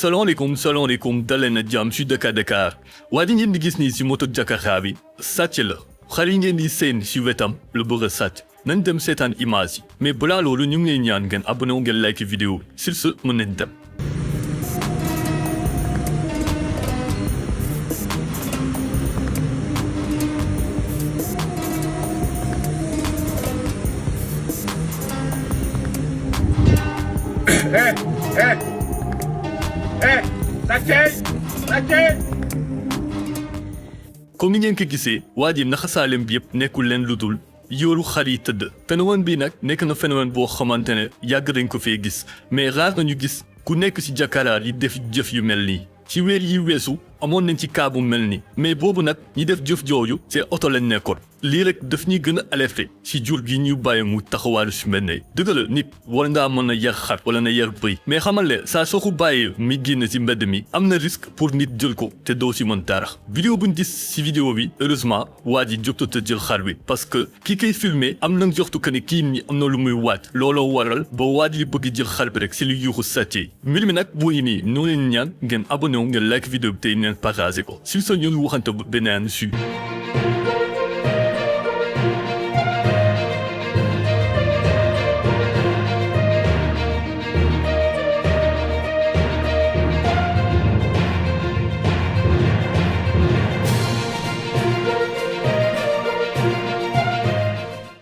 salaamaaleykum daleen na jàmm ci Dakar waa di ngeen di gis nii ci moto Jakarta bi sàcc la xar yi ngeen di seen ci wetam lu bëgg a sàcc nañ dem seetaan image yi mais balaa loolu ñu ngi leen ñaan ngeen abonné wu ngeen like vidéo sur ce mën nañ dem. comme ni ngeen ko gisee waa ji naxasaalem bi yëpp nekkul leen lu dul yoolu xar yi tëdd phénomène bi nag nekk na phénomène boo xamante ne yàgg dañ ko fee gis mais raar nañu gis ku nekk ci Jakarta yi def jëf yu mel nii ci weer yi weesu amoon nañ ci cas bu mel nii mais boobu nag ñi def jëf jooju c'est oto lañ nekkoon lii rek daf ñuy gën a alerté ci jur gi ñu bàyyi mu taxawaalu si mel ne dëgg la nit war ngaa mën a yar xar wala na yar bëy mais xamal le saa soo ko bàyyee mi génn ci mbedd mi am na risque pour nit jël ko te doo si mën dara vidéo buñ gis si vidéo bi heureusement waa ji jógta jël xar bi parce que ki koy filmé am na joxtu que ne kii ni am na lu muy waaj looloo waral ba waa ji bëgg jël xar bi rek si lu yuuxu sàccee mbir mi nag bu nii noo leen ñaan ngeen abonné wu ngeen like vidéo bi tey neen partagé ko si sa ñun waxante beneen su